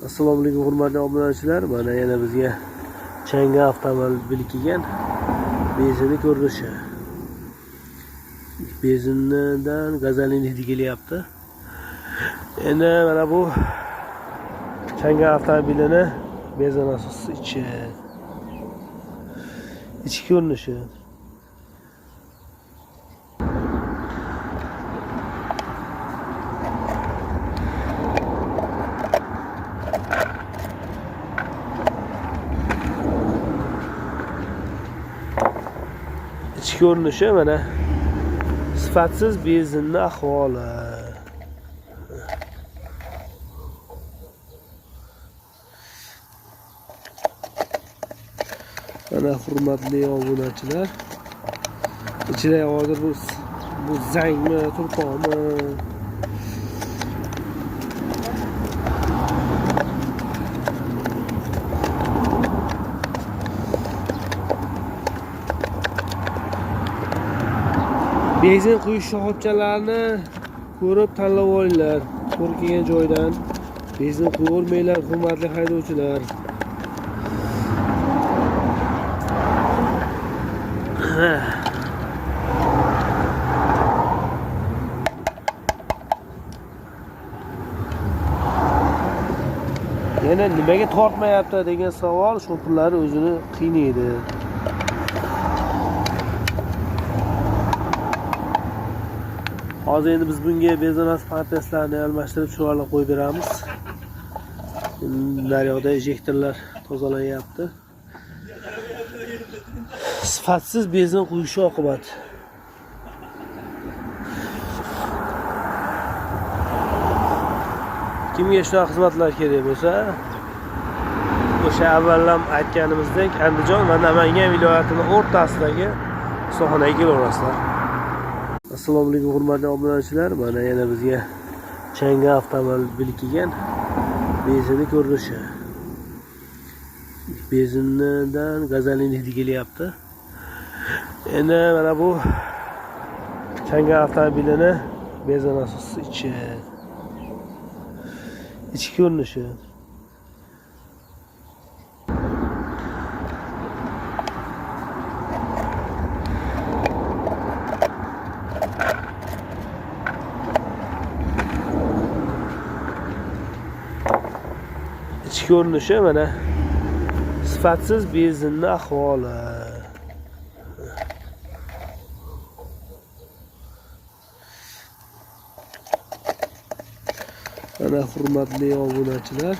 Assalomu alaykum hurmatli obunachilar. Mana yana bizga Changan avtomobili kelgan. Benzinni ko'rinishi. Benzindan gazolin hidi kelyapti. Endi mana bu Changan avtomobilini benzin nasosi ichi. Ichki ko'rinishi. Ichki ko'rinishi mana sifatsiz benzinni ahvoli. Mana hurmatli obunachilar. Ichida hozir bu zangmi, turpoqmi? Benzin quyish shoxobchalarini ko'rib tanlab olinglar. To'g'ri kelgan joydan benzin quyavermanglar, hurmatli haydovchilar. Yana nimaga tortmayapti degan savol shopirlarni o'zini qiynaydi. Hozir endi biz bunga benzonas pamperslarni almashtirib chiroyli qo'yib beramiz. Daryoda ejektorlar tozalanyapti. Sifatsiz benzin quyishi oqibati. Kimga shunaqa xizmatlar kerak bo'lsa, o'sha avval ham aytganimizdek, Andijon va Namangan viloyatining o'rtasidagi ustaxonaga kelaverasizlar. Assalomu alaykum hurmatli obunachilar. Mana yana bizga Changan avtomobili kelgan. Benzinni ko'rinishi. Benzindan gazolin hidi kelyapti. Endi mana bu Changan avtomobilini benzin nasosi ichi. Ichki ko'rinishi. Ichki ko'rinishi mana sifatsiz benzinni ahvoli. Mana hurmatli obunachilar.